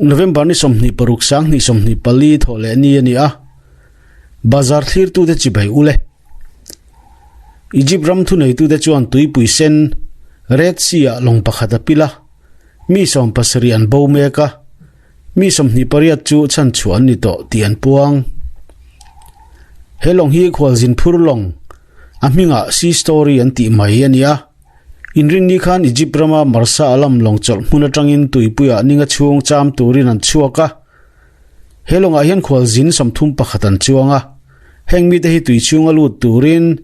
November ni 26 2024 thawh leh ni a ni a, bazar thlirtute chibai ule. Egypt ram thuneitute chuan tuipui sen, Red Sea-ah lawng pakhat a pil a, mi 70 an bo mek a, mi 28 chu chhanchhuah an ni tawh tih an puang. He lawng hi khualzin phur lawng, a hmingah Sea Story an tih mai a ni a. Inrinni khan Egypt rama Marsa Alam lawng chawlh hmun atangin tuipuiah ninga chhung cham turin an chhuak a. He lawngah hian khualzin 31 an chuang a. Heng mite hi tui chhunga lut turin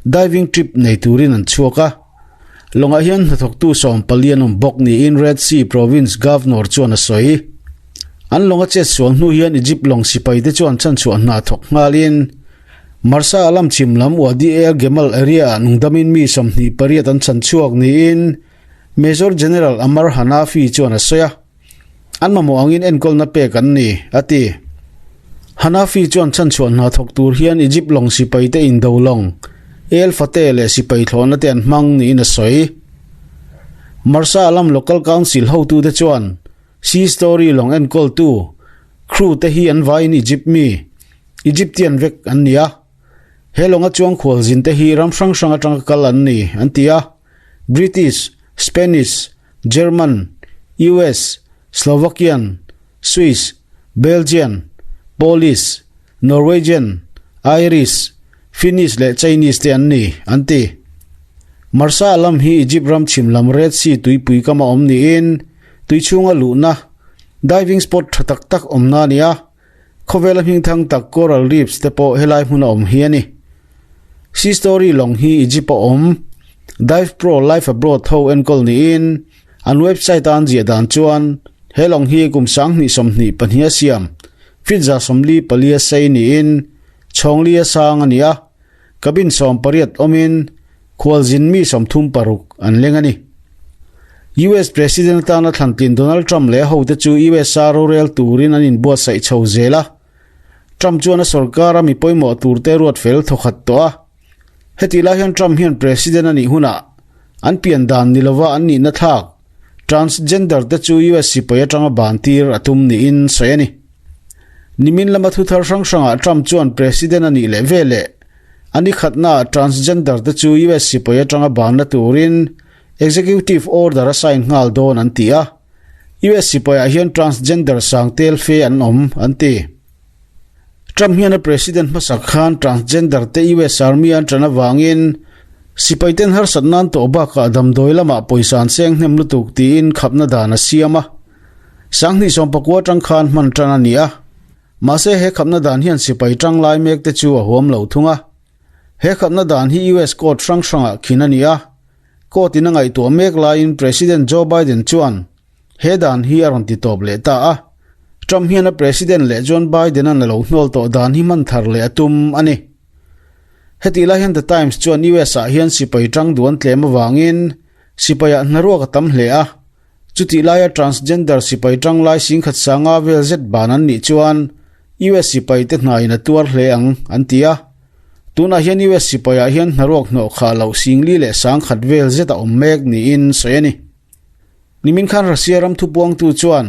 diving trip nei turin an chhuak a. Lawngah hian hnathawktu 14 an awm bawk niin Red Sea Province Governor chuan a sawi. An lawnga chetsual hnu hian Egypt lawng sipaite chuan chhanchhuah hna thawk nghalin Marsa Alam chhim lam Wadi El Gemal area-ah nungdamin mi 28 an chhan chhuak niin Major General Amar Hanafi chuan a sawi a. An mamawh angin enkawlna pek an ni, a ti. Hanafi chuan chhanchhuah hna thawk tur hian Egypt lawng sipaite indo lawng, El Fateh leh sipai thlawhna te an hmang niin a sawi. Marsa Alam Local Council hotute chuan Sea Story lawng enkawltu crew te hi an vaiin Egypt mi, Egyptian vek an ni a, he lawnga chuang khualzin te hi ram hrang hrang atanga kal an ni an ti a, British, Spanish, German, US, Slovakian, Swiss, Belgian, Polish, Norwegian, Irish, Finnish leh Chinese te an ni an ti. Marsa Alam hi Egypt ram chhim lam Red Sea tuipui kama awm niin tui chhunga luhna diving spot tha tak tak awmna a ni a. Khawvela hmingthang tak coral reefs te pawh helai hmuna awm hi a ni. Sea Story lawng hi Egypt a awm Dive Pro Life Abroad ho enkawl niin an website a an ziah dan chuan he lawng hi kum 2022 a siam feet 144 a sei niin chhawngli a sang a ni a, cabin 18 awmin khualzin mi 36 an leng a ni. US President atana thlantlin Donald Trump leh a hote chu USA rorel turin an inbuatsaih chho zel a. Trump chuan a sorkara mi pawimawh turte ruat fel thawkhat tawh a. Heti lai hian Trump hian President a nih hunah an pian dan ni lova an nihna thlak transgender te chu US sipai atanga ban tir a tum niin sawi a ni. Nimin lama thuthar hrang hrangah Trump chuan President a nih leh veleh a ni khatnaah transgender te chu US sipai atanga banna turin Executive order a sign nghal dawn an ti a, US sipaiah hian transgender sang tel fe an awm an ti. Trump hian a president hmasak khan transgender te US Army an ṭan avangin sipaiten harsat nan tawh bakah damdawi lamah pawisa an seng hnem lutuk tiin khapna dan a siam a. 2019 aṭang khan hman ṭan a ni a, mahse he khapna dan hian sipai ṭang lai mek te chu a huam lo thung a. He khapna dan hi US court hrang hrangah khin a ni a, court in a ngaihtuah mek laiin President Joe Biden chuan he dan hi a rawn ti tawp leh ta a. Trump hian a president leh chuan Biden-a'n a lo hnawl tawh dan hi hman thar leh a tum a ni. Hetih lai hian The Times chuan US-ah hian sipai tang duan tlem avangin sipaiah hnaruak a tam hle a, chutih laia transgender sipai tang lai singkhat sanga vel zet ban an nih chuan US sipaite hnain a tuar hle ang an ti a. Tunah hian US sipaiah hian hnaruak hnawh khah loh singli leh sangkhat vel zet a awm mek niin sawi a ni. Nimin khan Russia ram thupuangtu chuan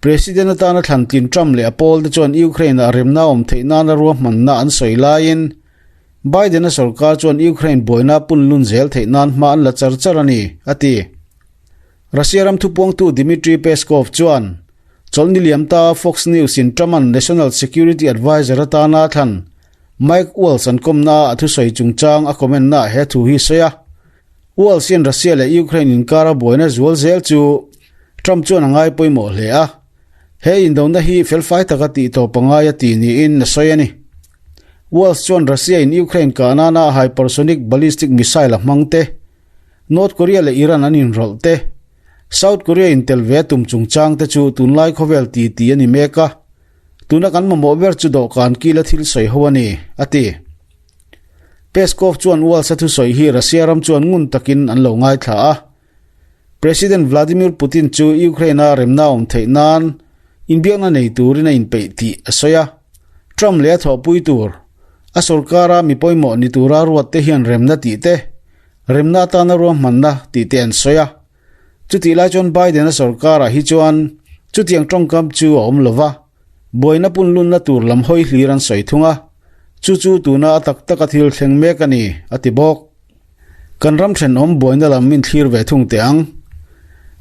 President atana thlantlin Trump leh a pawlte chuan Ukraine-ah remna awm theih nana ruahmanna an sawi laiin Biden-a sorkar chuan Ukraine buaina punlun zel theih nan hma an la char char a ni, a ti. Russia ram thupuangtu Dmitry Peskov chuan chawlhni liam ta Fox News in Trump-a'n National Security Adviser atana thlan Mike Waltz an kawmna a thusawi chungchang a comment-naah he thu hi sawi a. Waltz hian Russia leh Ukraine inkara buaina zual zel chu Trump chuan a ngai pawimawh hle a, he indona hi felfai taka tih tawp a ngai a ti niin a sawi a ni. Waltz chuan Russia in Ukraine kah nana hypersonic ballistic missile a hmang te, North Korea leh Iran an inrawlh te, South Korea in tel ve tum chungchang te chu tunlai khawvel ti ti a ni mek a, tuna kan mamawh ber chu dawhkan kila thil sawi ho a ni, a ti. Peskov chuan Waltz a thusawi hi Russia ram chuan ngun takin an lo ngaithla a. President Vladimir Putin chu Ukraine-a remna awm theih nan inbiakna nei turin a inpeih tih a sawi a. Trump leh a thawhpui tur, a sorkara mi pawimawh ni tura ruatte hian remna tih te, remna atana ruahmanna tih te an sawi a. Chutih lai chuan Biden-a sorkarah hi chuan Chutiang tawngkam chu a awm lo va, buaina punlunna tur lam hawi hlir an sawi thung a, chu chu tuna a tak taka thil thleng mek a ni, a ti bawk. Kan ram thenawm buaina lam min thlir ve thung teh ang.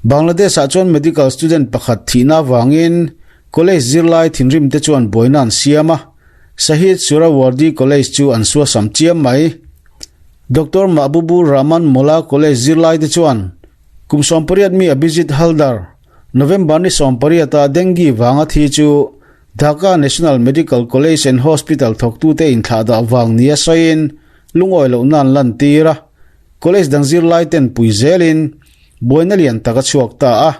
Bangladesh-ah chuan medical student pakhat thihna avangin college zirlai thinrim te chuan buaina an siam a, Sahid Suhrawardy College chu an suasam chiam mai. Doctor Mahbubur Rahman Molla College zirlai te chuan kum 18 mi Abhijit Haldar, November ni 18 a dengue vanga thi chu Dhaka National Medical College and Hospital thawktute inthlahdah vang nia sawiin Lungawi lohna an lantir a, college dang zirlai ten pui zelin buaina lian tak a chhuak ta a.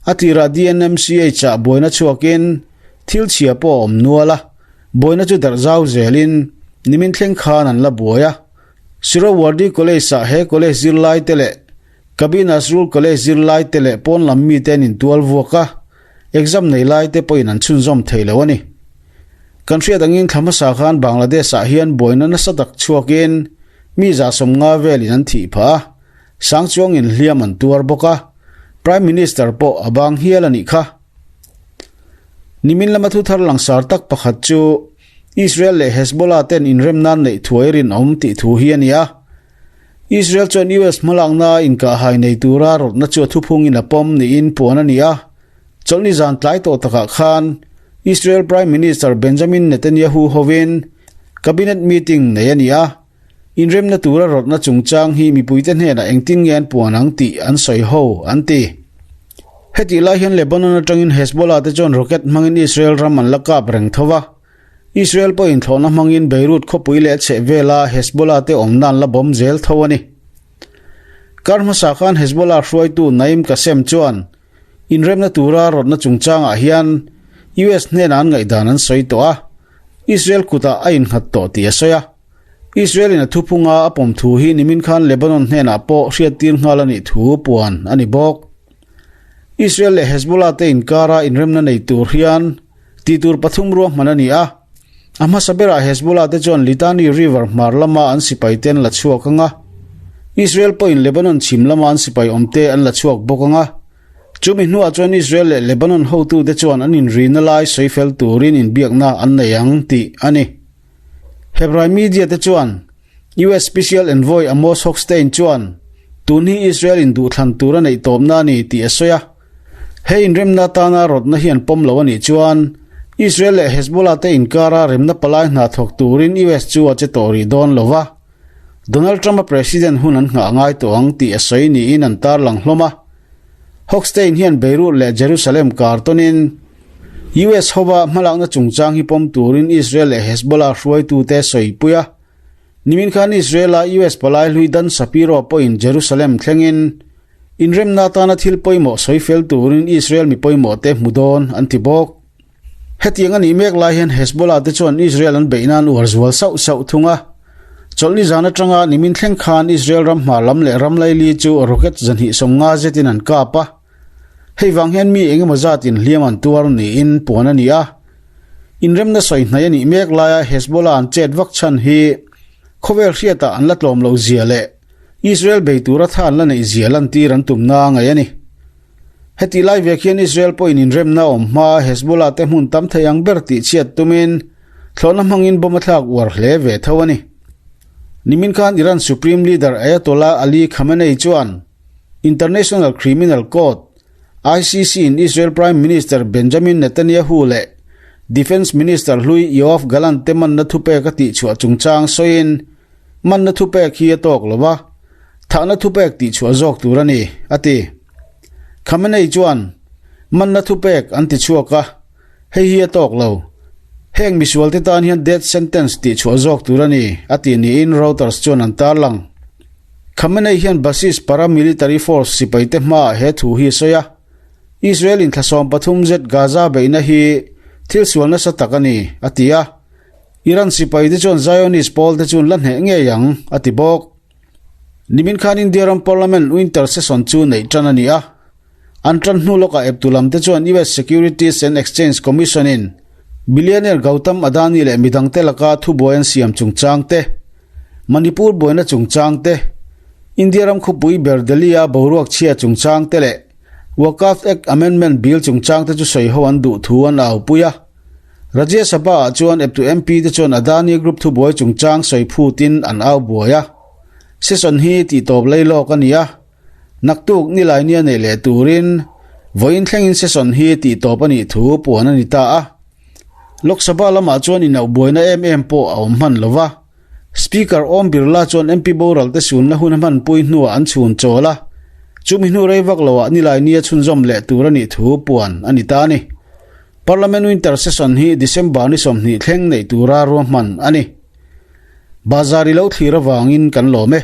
A tirah DNMCH ah buaina chhuakin thil chhia pawh a awm nual a, buaina chu darh zau zelin nimin thleng khan an la buai a. Suhrawardy College ah he college zirlai te leh Kabi Nazrul College zirlai te leh pawn lam mite an intual vuak a, Exam nei lai te pawhin an chhunzawm thei lo a ni. Kan hriat angin thla hmasa khan Bangladesh-ah hian buaina nasa tak chhuakin mi 150 velin an thih phah a, sang chuangin hliam an tuar bawk a, Prime Minister pawh a bang hial a nih kha. Nimin lama thuthar langsar tak pakhat chu Israel leh Hezbollah ten inremna an neih thuai rinawm tih thu hi a ni a. Israel chuan US hmalakna inkahhai nei tura rawtna chu a thuphungin a pawm niin puan a ni a. Chawlhni zan tlai tawh takah khan Israel Prime Minister Benjamin Netanyahu hovin Cabinet meeting nei a ni a. Inremna tura rawtna chungchang hi mipuite hnenah engtin nge an puan ang tih an sawi ho, an ti. Hetih lai hian Lebanon atangin Hezbollah te chuan rocket hmangin Israel ram an la kap reng tho va. Israel pawhin thlawhna hmangin Beirut khawpui leh a chheh vela Hezbollah te awmna an la bawm zel tho a ni. Kar hmasa khan Hezbollah hruaitu Naim Qassem chuan inremna tura rawtna chungchangah hian US hnenah an ngaihdan an sawi tawh a, Israel kutah a innghat tawh tih a sawi a. Israel-in a thuphunga a pawm thu hi nimin khan Lebanon hnenah pawh hriattir nghal a nih thu puan a ni bawk. Israel leh Hezbollah te inkara inremna nei tur hian Tih tur pathum ruahman a ni a, a hmasa berah Hezbollah te chuan Litani River hmar lama an sipai te an la chhuak ang a, Israel pawhin Lebanon chhim lama an sipai awmte an la chhuak bawk ang a. Chumi hnuah chuan Israel leh Lebanon hotute chuan an inrina lai sawi fel turin inbiakna an nei ang tih a ni. Hebrai media te chuan US Special Envoy Amos Hochstein chuan tun hi Israel in duhthlan tur a neih tawpna a ni tih a sawi a. He inremna atana rawtna hi an pawm lo a nih chuan Israel leh Hezbollah te inkara remna palai hna thawk turin US chu a che tawh rih dawn lo va, Donald Trump-a president hun an nghah ngai tawh ang tih a sawi niin an tarlang hlawm a. Hochstein hian Beirut leh Jerusalem kar tawnin US hova hmalakna chungchang hi pawm turin Israel leh Hezbollah hruaitute sawipui a. Nimin khan Israel-a US palai hlui Dan Shapiro pawhin Jerusalem thlengin inremna atana thil pawimawh sawi fel turin Israel mi pawimawhte hmu dawn an ti bawk. Hetiang a nih mek lai hian Hezbollah te chuan Israel an beih nan uar zual sauh sauh thung a. Chawlhni zan atanga nimin thleng khan Israel ram hmar lam leh ram laili chu rocket 250 zetin an kap a. Hei vang hian mi engemaw zatin hliam an tuar niin puan a ni a. Inremna sawi hnaih a nih mek laia Hezbollah an chet vak chhan hi khawvel hriatah an la tlawm lo zia leh Israel bei tura tha an la neih zia lantir an tumna a ngaih a ni. Hetih lai vek hian Israel pawhin inremna awm hmaa Hezbollah te hmun tam thei ang ber tih chhiat tumin thlawhna hmangin bomb a thlak uar hle ve tho a ni. Nimin khan Iran Supreme Leader Ayatollah Ali Khamenei chuan International Criminal Court, ICC, in Israel Prime Minister Benjamin Netanyahu leh Defence Minister hlui Yoav Gallant te manna thupek a tihchhuah chungchang sawiin, Manna thupek hi a tawk lo a, thahna thupek tihchhuah zawk tur a ni, a ti. Khamenei chuan, Manna thupek an tichhuak a, hei hi a tawk lo. Heng misualte tan hian death sentence tihchhuah zawk tur a ni, a ti niin Reuters chuan an tarlang. Khamenei hian Basij paramilitary force sipaite hmaah he thu hi a sawi a, Israel in thla 13 zet Gaza beihna hi thil sual nasa tak a ni, a ti a. Iran sipaite chuan Zionist pawlte chu an la hneh ngei ang, a ti bawk. Nimin khan India ram parliament winter session chu neih tan a ni a. An tan hnu lawkah eptu lamte chuan US Securities and Exchange Commission in billionaire Gautam Adani leh midangte laka thubuai an siam chungchang te, Manipur buaina chungchang te, India ram khawpui ber Delhi-a boruak chhia chungchang te leh Waqf Act Amendment Bill chungchang te chu sawi ho an duh thu an aupui a. Rajya Sabha ah chuan eptu MP te chuan Adani Group thubuai chungchang sawi phutin an au buai a. Session hi tihtawp lei lawk a ni a. Naktuk nilai nia neih leh turin vawiin thlengin session hi tihtawp a nih thu puan a ni ta a. Lok Sabha lamah chuan inauh buaina em em pawh a awm hman lo va. Speaker Om Birla chuan MP boral te sunna hun a hmanpui hnuah an chhun chawl a, chumi hnu rei vak loah nilai nia chhunzawm leh tur a nih thu puan a ni ta a ni. Parliament Winter Session hi December ni 20 thleng neih tura ruahman a ni. Bazar i lo thlir avangin kan lawm e.